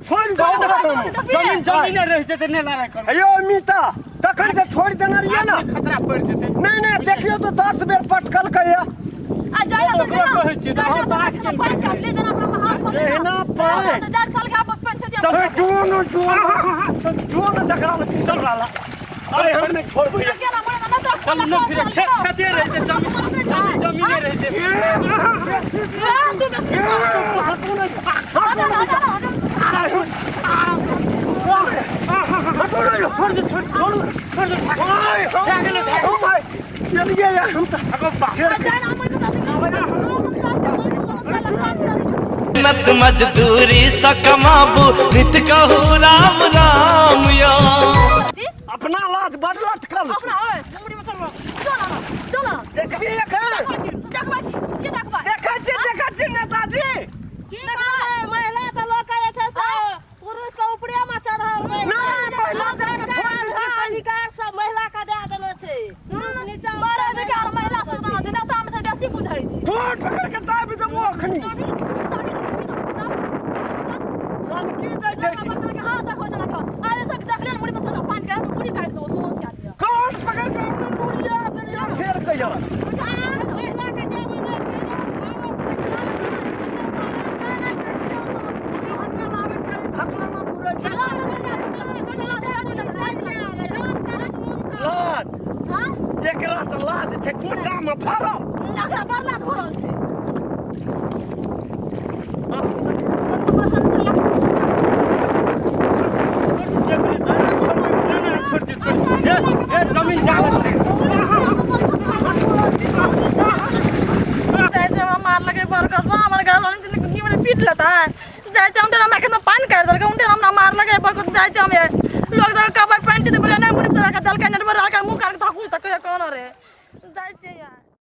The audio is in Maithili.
छोड़ दो जमीन जमीन रह जेतै नै लड़ाई करू। हेयो मीता तखन जे छोड़ देने रहियै ना खतरा पड़ि जेतै। नहीं नहीं देखियो तो 10 बेर पटकल कहिया आ जाय ना कहै छियै त हम साथ के पानि ले जना अपना हाथ में एहना पानि जान साल के आप पानि छथिन। चल जोन जोन जोन जकरा में चल रहा। अरे हम नहीं छोड़बै। चल न फिर खेते रहते जमीन जमीन रहते। छोड़ दे छोड़ छोड़ छोड़ दे भाई चलिए यार हम तो मेहनत मजदूरी स कमाबू नित कहू राम राम यो। अपना लाज बड़ लटकल अपना ओए मुड़ी में चल चल चल देखबी एखन देखबा की की देखबा देखै छी देखै छी नेताजी की कहै महिला त लोक जे छै से पुरुष के ऊपरे में चढ़ल रहै। नहीं महिला जाके छोड़ देलकै अधिकार सब महिला के दए देने छै पुरुष नीचा बड़ अधिकार महिला सब देने छै नेता में से बेसी बुझै छै। ठोर पकड़ के दाबि देबो अखनी सनकी दै छै। हां देखो जना के आ सब देखले मुड़ी में चढ़ल पानि के मुड़ी काटि दो सोच के दिया काट पकड़ के अपना मुड़िया देलिया फेर कहिया महिला के देबै नै लाज एकरा तऽ लाज छै कोचा में फरल एकरा बड़ लाज भरल छै। छोड़ दे छोड़ दे ए जमीन जागत मार लगे बरकसवा हमर घर वाले निमन पीट लेता जाय छै उनटे हमरा के पानि काटि देलकै उनटे हमरा मार लगे बरकस जाय छै हम लोग सब कबर पानि छै त बोले नै मुड़ी तोरा के दलकै नेटवर मुंह काट के धकुस तक कोन रे जाय छै यार।